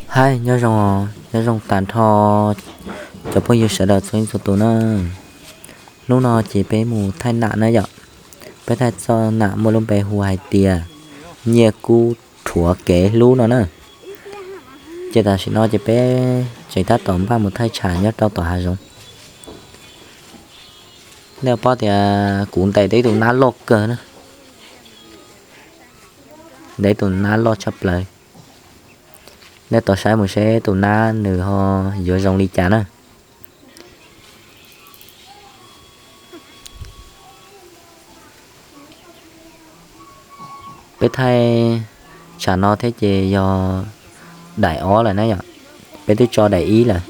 Hais nyob zoo, nyob zoo tag nrho cov phooj ywg sawv daws txhua leej txhua tus na. Hnub no ces peb mus thaij nam na yom. Peb thaij txoj nam muaj lub npe hu hais tias nyiaj kub rhuav kev hlub no na. Ces tam sim no ces peb tseem tab tom npaj mus thaij tsham nyob rau tom hav zoov. Nej paub tias kuv ntes tau ib tus nab loj kawg na. Ntes ib tus nab loj tshaj plaws. Nej tau saib mus seb tus nab nws ho yuav zoo li cas na. Peb thaij tsam no thiab ces yog daim ob lawm na yom. Peb twb tso daim ib lawm.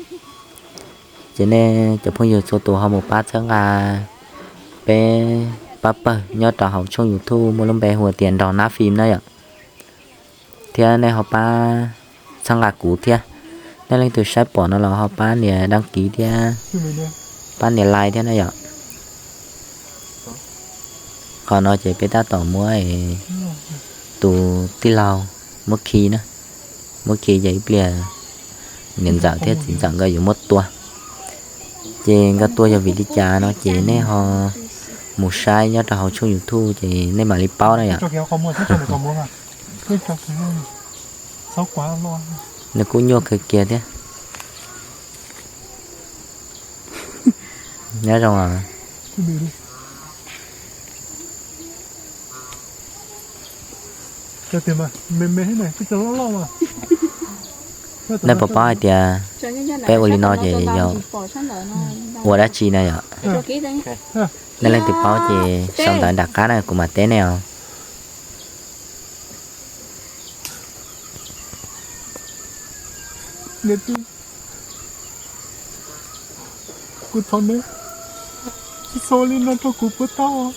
Ces nej cov phooj ywg txhua tus ho mus pab txhawb nqa peb pab pawg nyob rau hauv tshooj YouTube muaj lub npe hu tias Nrog Nab Fim na yom. Thiab nej ho pab txhawb nqa kuv thiab. Nej leej twg saib pom no los ho pab nias đăng ký thiab, pab nias like thiab na yom. Qhov no ces peb tab tom muab tus tij laug muab khi na, muab khi ces ib pliag niam ntxawm thiab txiv ntxawm nkawd yuav muab tua. Ces nkawd tua yog vim li cas no ces nej ho mus saib nyob rau hauv tshooj YouTube ces nej mam li paub na yom. Nws kuj nyuaj kawg kiag thiab. Nyob zoo. Nej puas paub hais tias peb ua li no ces yog ua dab tsi na yom? Nej leej twg paub ces sau ntawv nram qab na kuv mam teb nej os. Kuv thov neb tsis txhob ua li no rau kuv puas tau?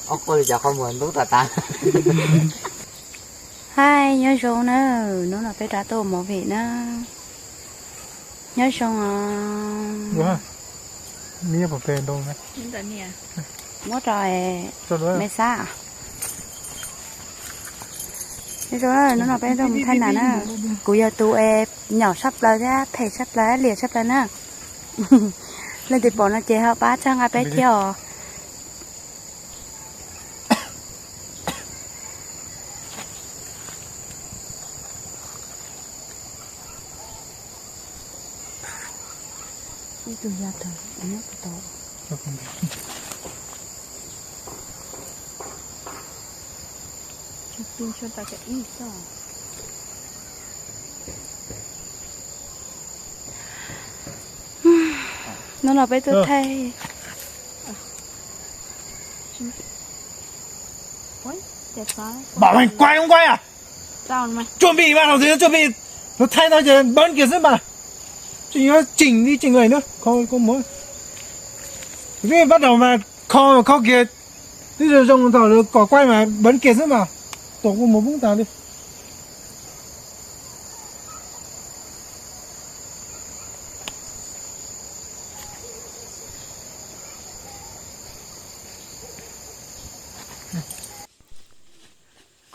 Ob qho li cas qhov muag ntub tas tas. Hais nyob zoo na, hnub no peb rov tuaj movie na. Nyob zoo os. Muab rau me xab. Nyob zoo, hnub no peb tuaj mus thaij nam na. Kuv yog tus es nyom tshaj plaws thiab phem tshaj plaws liam tshaj plaws na. Leej twg pom no ces ho pab txhawb nqa peb thiab os. Ib tug ya tag nyob puas tau. Hnub no peb tuaj thaij. Bảo mày quay không quay à? Chuẩn bị mà, thằng gì nó chuẩn bị. Nó thay tao giờ bấm kia xếp mà. Chứ nó chỉnh đi chỉnh lại nữa. Không, không muốn. Cái bắt đầu mà kho, kho kia. Tí giờ dùng thỏ rồi cỏ quay mà bấm kia xếp mà. Tổ cũng một vũng tàn đi.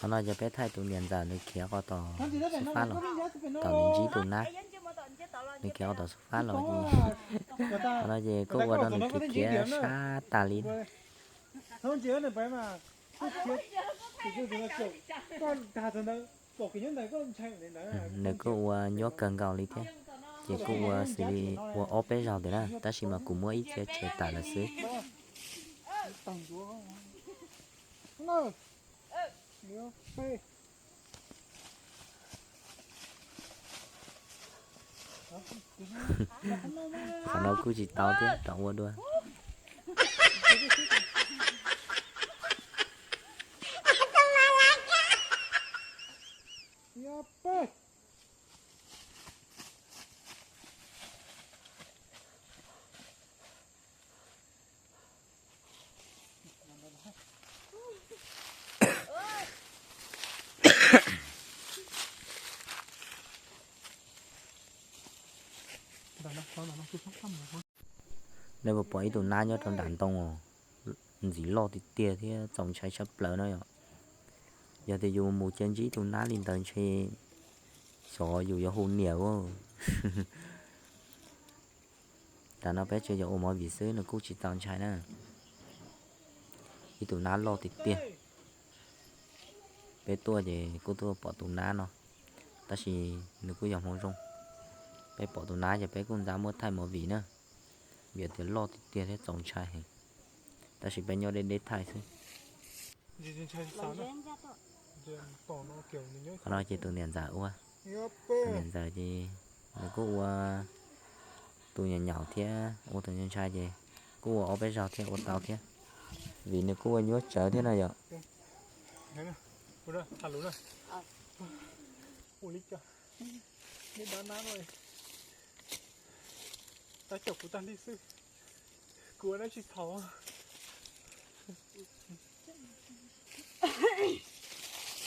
Qhov no ces peb thaij tus niam ntxawm nws khiav qhov tom xub fab los, tom nws ntsib tus nab, nws khiav qhov tom xub fab los ces, qhov no ces kuj ua rau nws khiav khiav sab tas li. Nws kuj ua nyuaj kawg nkaus li thiab, ces kuj ua xws li ua ob peb zaug ntawm na, tab sis mas kuv muab ib txhia tshem tas lawm xwb. Qhov no kuj tsis tau thiab, rov ua dua. Nej puas pom ib tug nab nyob rau nram ntoo, ntxim loj tiag tiag thiab txaus ntshai tshaj plaws no yom. Yog tias yus mus cia ntsib tus nab li ntawd ntshe xyov yus yuav hu niam. Tam no peb tsuas yog ua movie xwb, nws kuj tsis txaus ntshai na. Ib tug nab loj tiag tiag. Peb tuaj ces kuj tuaj pom tus nab no, tab sis nws kuj yog hmoov zoo. Peb pom tus nab ces peb kuj ntxav muab thaij movie na, vim tias loj tiag tiag thiab txaus ntshai heev, tab sis peb nyob deb deb thaij xwb. Qhov no ces tus niam ntxawm ua, tus niam ntxawm ces nws kuj ua tus nyaum nyaum thiab ua tus ntshai ntshai ces kuj ua ob peb zaug thiab ua tau thiab, vim nws kuj ua nyuaj tsawv thiab no yom. Tab caum kuv tag li xwb, kuv ua dab tsi txhaum.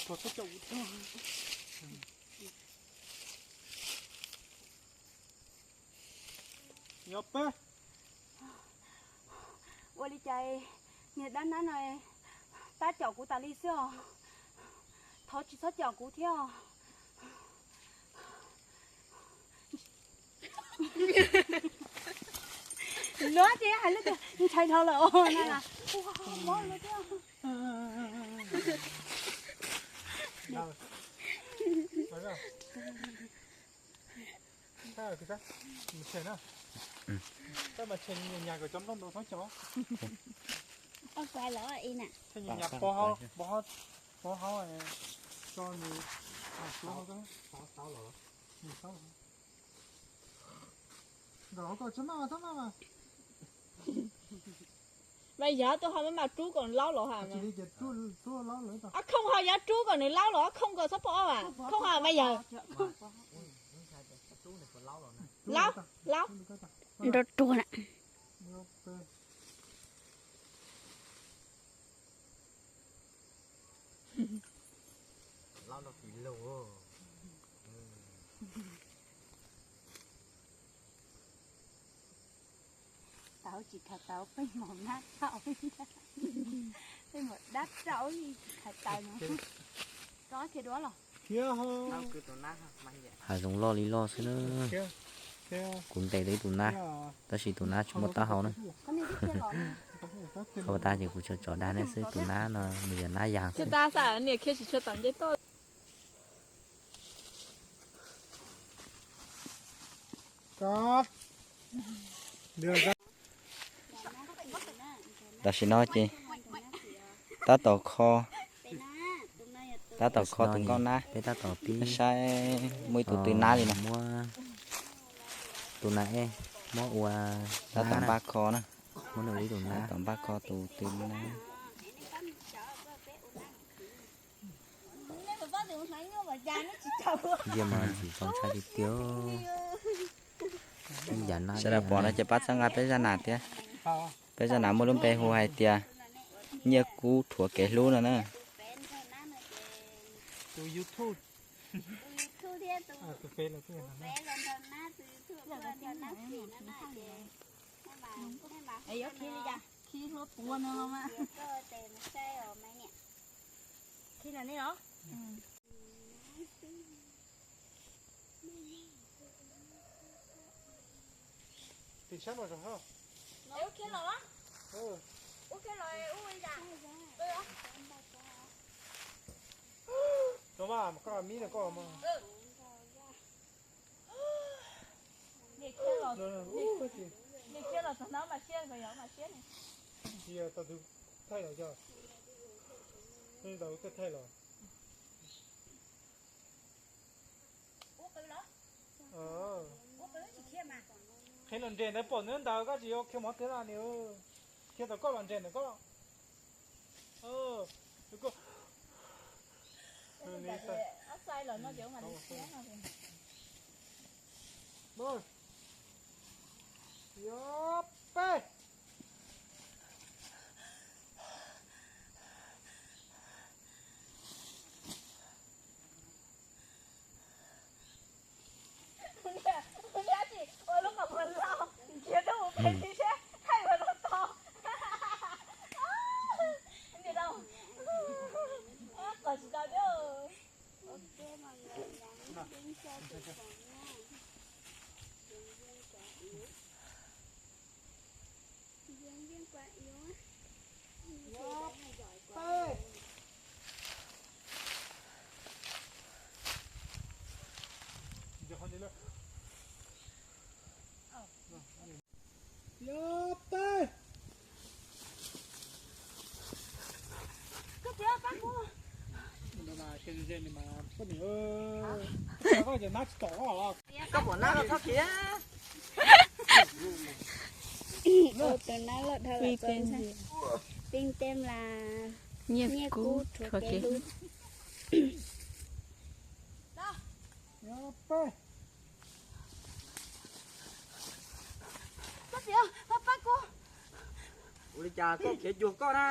Thov tab caum kuv tag. Nyob peb. Ua li cas niag dab nab no tab caum kuv tas li xwb os. Thov tsis txhob caum kuv thiab os. Luag ces hais lub tias ntshai dhau lawm os na. Mas yog tus ho maj mam rub kom laub los ha. Ob khooj ho yuav rub kom nws laub los ob khooj ko txhob pom os. Khooj ho mas yog laub, laub. Nrov ruag na. Tau tsis khaws tau, peb mus nab rau, peb mus dab rau tsis khaws tau no. Tso kiag duab los. Hav zoov loj li loj xwb na. Kuv ntes tau ib tug nab, tab sis tus nab tsis muaj taub hau na. Qhov tas ces kuv tso tso dag nej xwb, tus nab no nws yog nab yas xwb. Tam sim no ces tab tom kho, tab tom kho tus nkauj nab. Peb tab tom pib saib muaj ib tug tw nab li no. Muab tus nas ej muab ua, tab tom npaj kho na. Muab nws ua ib tug nab, tab tom npaj kho tus tw nab. Ntsia mas ntxim txaus ntshai tiag tiag. Sawv daws pom no ces pab txhawb nqa peb zaj nas thiab. Peb zaj nas muaj lub npe hu hais tias Nyiaj Kub Rhuav Kev Hlub no na. Niag khiab los txog hnub mas siab, yog mas siab ne. Thaij los yog, thaij los. Qhia los nres ntawd pom nws ntawd, koj tsis yog khiav mov twg na niam. Khiav tau koj los nres ntawd koj. Tus nab loj dhau lawm, tên là Nhiếp Cú Thuav Kev Hlub. Ua li cas koj khiav cuag koj na?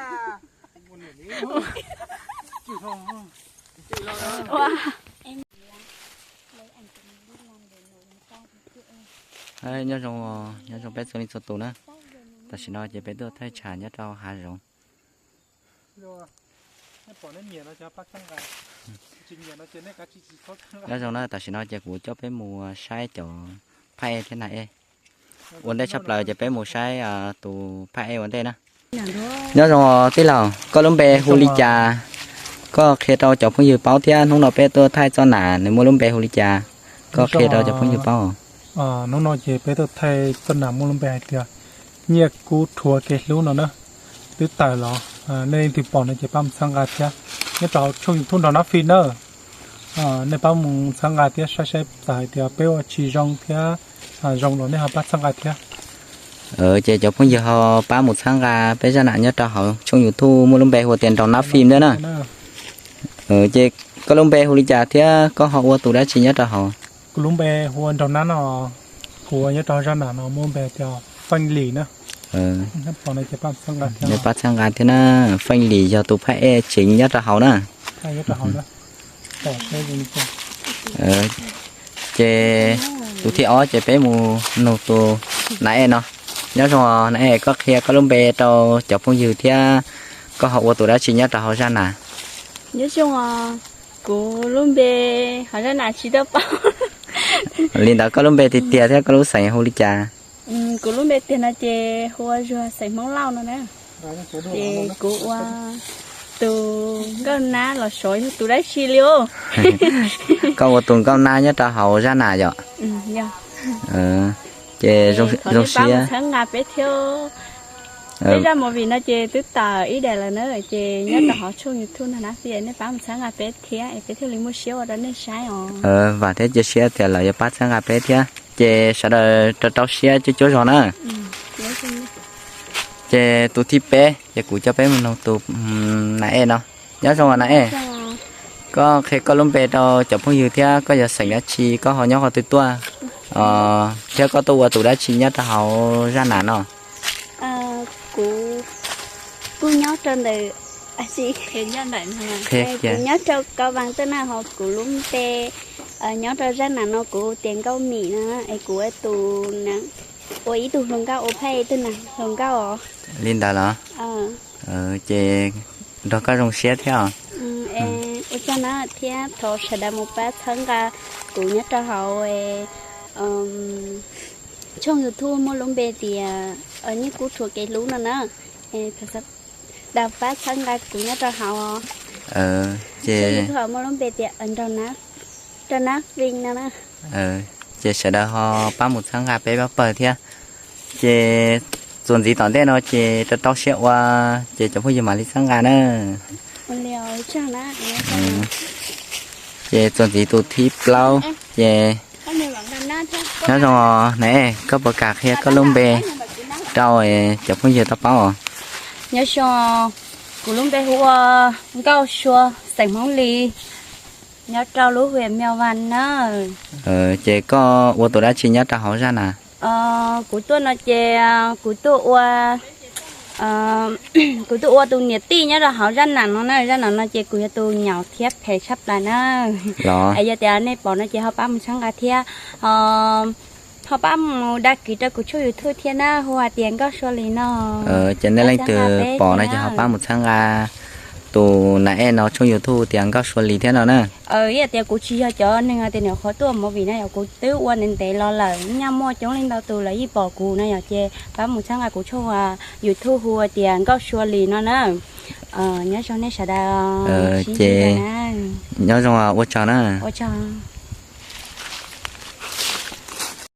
Nyob zoo, nyob zoo peb txhua leej txhua tus na. Tam sim no ces peb tuaj thaij tshav nyob rau hav zoov. Nyob zoo na, tam sim no ces kuv coj peb mus saib cov phaj ej thiab nas ej. Ua ntej tshaj plaws ces peb mus saib tus phaj ej ua ntej na. Nyob zoo tij laug, koj lub npe hu li cas? Koj qhia rau cov phooj ywg paub thiab hnub no peb tuaj thaij txoj nas nws muaj lub npe hu li cas? Koj qhia rau cov phooj ywg paub. Hnub no ces peb tuaj thaij txoj nas muaj lub npe hais tias Nyiaj Kub Rhuav Kev Hlub no na. Twb tawm los, nej leej twg pom no ces pab mus txhawb nqa thiab. Nyob rau hauv tshooj YouTube Nraug Nab Fim na. Nej pab mus txhawb nqa thiab saib saib txawm hais tias peb ua tsis zoo thiab zoo los nej ho pab txhawb nqa thiab. Ces cov phooj ywg ho pab mus txhawb nqa peb zaj nam nyob rau hauv tshooj YouTube muaj lub npe hu tias Nraug Nab Fim ntawd na. Ces koj lub npe hu li cas thiab koj ho ua tus dab tsi nyob rau hauv? Kuv lub npe hu ua Nraug Nab no, kuv ua nyob rau zaj nam no muaj npe tias Feej Lis na. Pab txhawb nqa thiab na, Feej Lis yog tus phaj ej tsev nyob rau hauv na. Ces tus thib ob ces peb mus nug tus nas ej no. Nyob zoo nas ej, koj qhia koj lub npe rau cov phooj ywg thiab koj ho ua tus dab tsi nyob rau hauv zaj nam? Nyob zoo, kuv lub npe hauv zaj nam tsis tau paub. Li ntawd koj lub npe tiag tiag thiab koj lub xeem hu li cas? Kuv lub npe tiag no ces hu ua Zuag xeem Hmoob Lauj no na. Ces kuv ua tus nkauj nab los xyov yog tus dab tsi li os. Koj ua tus nkauj nab nyob rau hauv zaj nam yom? Ces zoo siab. Txhawb nqa peb thiab. Peb zaj movie no ces twb tawm ib daim lawm na, ces nyob rau hauv tshooj YouTube no na, nej pab mus txhawb nqa peb thiab es peb thiaj li muaj siab ua rau nej saib os. Vam thiab cia siab tias lawv yuav pab txhawb nqa peb thiab. Ces sawv daws rau rau siab cuab cuab zog na. Ces tus thib peb ces kuv coj peb mus nug tus nas ej no. Nyob zoo nas ej, koj qhia koj lub npe rau cov phooj ywg thiab koj yog xeem dab tsi, koj ho nyob qhov twg tuaj, thiab koj tuaj ua tus dab tsi nyob rau hauv zaj nam no? Kuv kuj nyob rau ntawm, kuv nyob rau Kau Vas tuaj na, ho kuv lub npe nyob rau zaj nam no kuv tias Nkauj Mim no, es kuv ua tus, ua ib tug hluas nkauj, ua phaj ej tus nas hluas nkauj os. Li ntawd los? Ces nrog koj zoo siab thiab os. Ua tsaug na, thiab thov sawv daws mus pab txhawb nqa kuv nyob rau hauv tshooj YouTube muaj lub npe tias Nyiaj Kub Rhuav Kev Hlub no na. Daws pab txhawb nqa kuv nyob rau hauv. Ces YouTube muaj lub npe tias Nraug Nab Fim no na. Ces sawv daws ho pab mus txhawb nqa peb pab pawg thiab. Ces txuas ntxiv tom ntej no ces rau rau siab ua, ces cov phooj ywg mam li txhawb nqa na. Ces txuas ntxiv tus thib plaub ces nyob zoo na, koj puas kam qhia koj lub npe rau cov phooj ywg tau paub os? Nyob zoo, kuv lub npe hu ua Nkauj Sua, xeem Hmoob Lis, nyob rau lub huyện Mèo Vạc na. Ces koj ua tus dab tsi nyob rau hauv zaj nam? Kuv tuaj no ces kuv tuaj ua, kuv tuaj ua tus niam tij nyob rau hauv zaj nam no na. Zaj nam no ces kuv yog tus nyaum thiab phem tshaj plaws na. Es yog tias nej pom no ces ho pab mus txhawb nqa thiab ho pab mus dag kis rau kuv tshooj YouTube thiab na, hu hais tias Nkauj Sua Lis no. Ces nej leej twg pom no ces ho pab mus txhawb nqa tus nas ej no tshooj YouTube tias Nkauj Sua Lis thiab no na. Ib yam tias kuv tsis yog cov neeg tias nyuam qhuav tuaj movie no yom, kuv twb ua ntev ntev los lawm, nyaj muaj coob leej ntau tus lawv yeej pom kuv no yom, ces pab mus txhawb nqa kuv tshooj YouTube hu tias Nkauj Sua Lis no na. Nyob zoo nej sawv daws. Ces nyob zoo, ua tsaug na, ua tsaug.